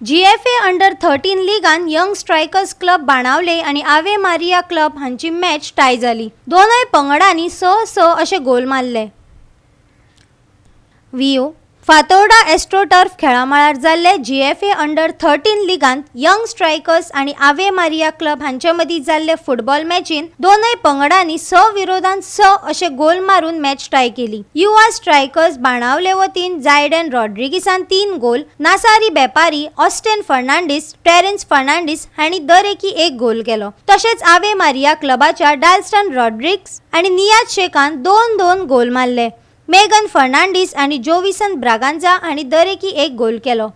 GFA under 13 लिगान young strikers club Benaulim आनी Ave Maria club हांची मॅच टाय जाली. दोनय पंगडांनी 6-6 अशे गोल मारले. वियो फातोर्डा एस्ट्रोटर्फ खेळामळार जाल्ले जीएफए अंडर 13 लिगांत यंग स्ट्रायकर्स आनी आवे मारिया क्लब हांचे मदीं जाल्ले फुटबॉल मॅचीन दोनय पंगडांनी 6 विरोधात 6 अशे गोल मारून मॅच टाय केली. युवा स्ट्रायकर्स बाणावले वतीन जायडन रॉड्रिगीसान 3 गोल, नासारी बेपारी, ऑस्टेन फर्नांडीस, टेरेन्स फर्नांडीस हांणी दरेकी एक गोल केलो. तशेंच आवे मारिया क्लबाच्या डाल्स्टन रॉड्रिग्स आनी नियाज शेखान 2-2 गोल मारले. मेगन फर्नांडीस आनी जोविसन ब्रागांझा हांणी दरेकी एक गोल केलो.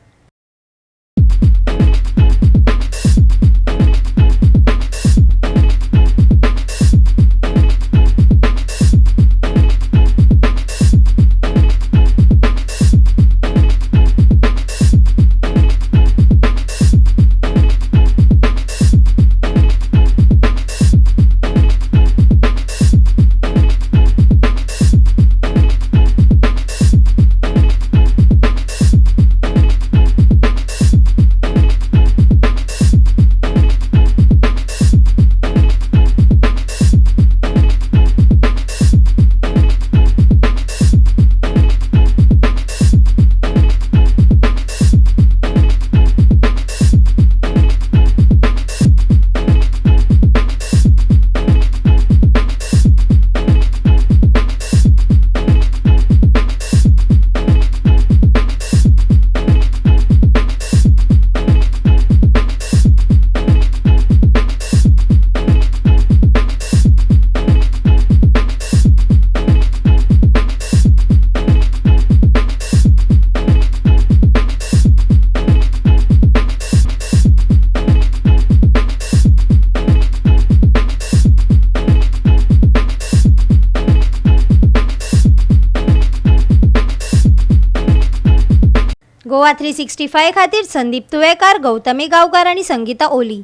गोवा 365 खातीर संदीप तुवेकार, गौतमी गांवकार आनी संगीता ओली.